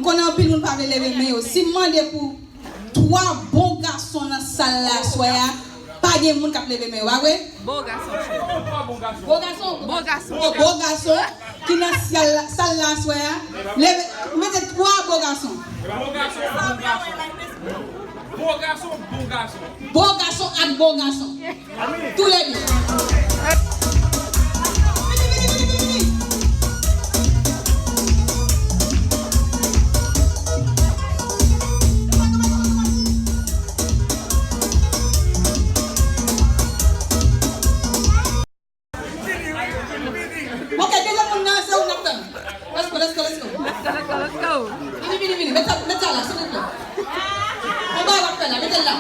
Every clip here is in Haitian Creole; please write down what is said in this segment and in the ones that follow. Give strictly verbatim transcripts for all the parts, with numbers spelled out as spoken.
Konnen anpil moun pa vle leve men yo. Si m mande pou twa bon gason nan sal la aswè a, pa gen moun k ap leve men yo, pa vre? Bon gason. Bon gason. Bon gason. Bon gason ki nan sal la, sal la aswè a, leve, mete twa bon gason. Bon gason, bon gason. Bon gason, bon gason. Bon gason ak bon gason. Tou le de. Vini, vini, vini, vini, vini. Ok, dezyèm moun nan, se ou n ap tann. Let's go, let's go, let's go. Let's go, let's go, let's go. Vini, vini, vini. Met sa, met sa la, silvouplè. Konba w ap fè la, mete l la.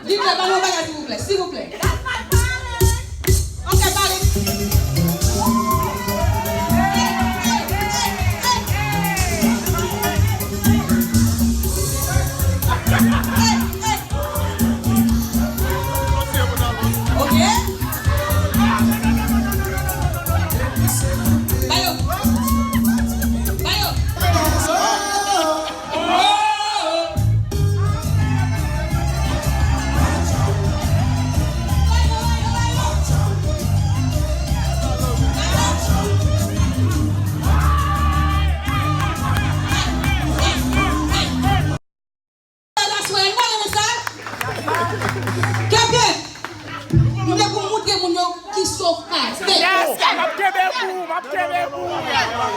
Di m fè ba nou yon bagay, silvouplè, silvouplè. Ok, pale. Ok. Ba yo. Ba yo. Kenbe! Nou vle pou moutre moun yo ki sofistike. Yes, m ap kenbe pou ou, m ap kenbe pou ou.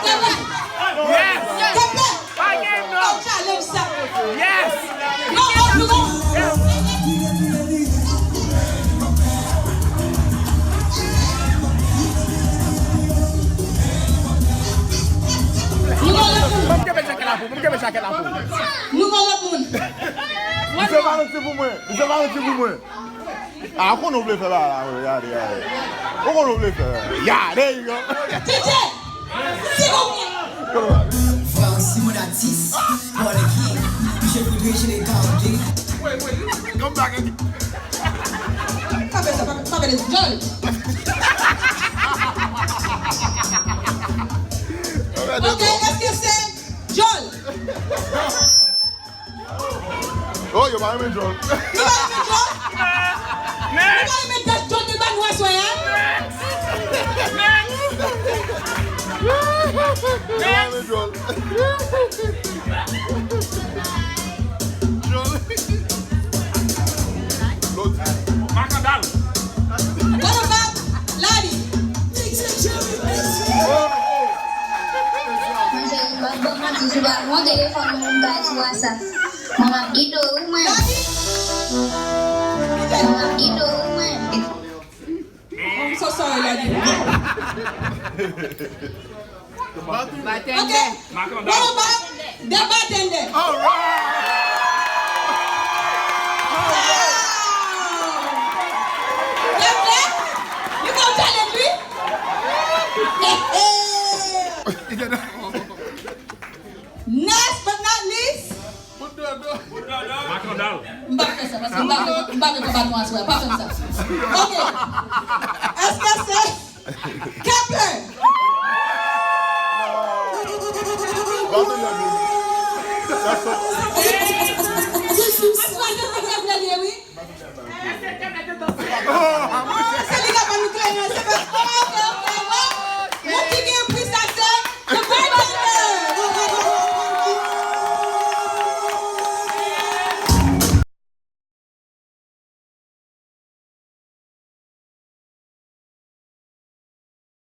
Kenbe! Yes! Kenbe! Pa gen non. Don't challenge sa. Yes! Non, non, non, non. Nou gon lòt moun. M ap kenbe jakèt la pou ou, m ap kenbe jakèt la pou ou. Nou gon lòt moun. Misye pa menti pou mwen. Misye pa menti pou mwen. Ah, ou konnen w vle fè bagay la, wi, gade, gade. Ou konnen w vle fè bagay. Ya, there you go. D J, silvouplè. Voici mon artiste, Paul King. Je voudrais, je l'ai gardé. Come back again. Pa fè sa, pa fè, pa fè de Jol. Ok, èske se Jol? Oh, yo pa renmen Jol. Yo pa renmen Jol? Yo pa renmen dat Jol te ba nou aswè a? Yo pa renmen Jol. Jol. Makandal. What about Lali? Mwen se yon bòt bòt manti sou ba mwen telefòn moun bay sou WhatsApp. Mwen m ap gide w wi mwen. Mwen m ap gide w wi mwen. I'm so sorry, Lali. Batende. Ok. Makandal. What about the bartender? All right. All right. Kenbe! You go challenge me? Hey, hey. Last but not least. Makandal. M pa fè sa, paske m pa, m pa gen konba nou aswè. Pa fè m sa. Ok. Èske se Kepler? Aswè se Kepler li ye, wi.